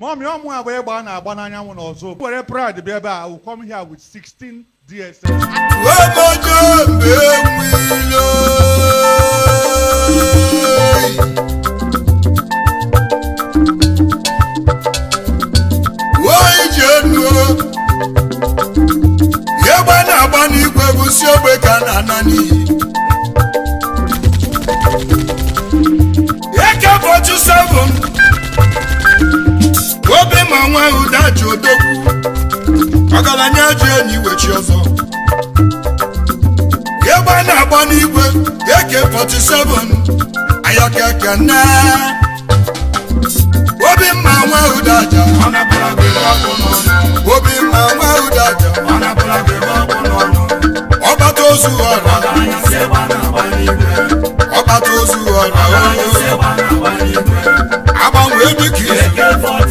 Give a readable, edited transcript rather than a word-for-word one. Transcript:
Mommy, ọmụ abụ egbe a na-agba n'anyanwụ n'ọzọ. Were pride bịa ebe a, I will come here with 16 DSS. Obodo mgbe nwilo oyi ji enu egbe na-agba n'igwe bụ si ogbe ka a na-ana n'iyi. AK47 obi ma nwa ụdaji odogwu ọgaranya ji enyi wechi ọzọ. Egbe na-agba n'igwe AK47 ayakeke nne obi mma nwa ụdaja, obi mma nwa ụdaja, ọgbata ozu ọra, ọgbata ozu ọra, agbanwe dịka izu.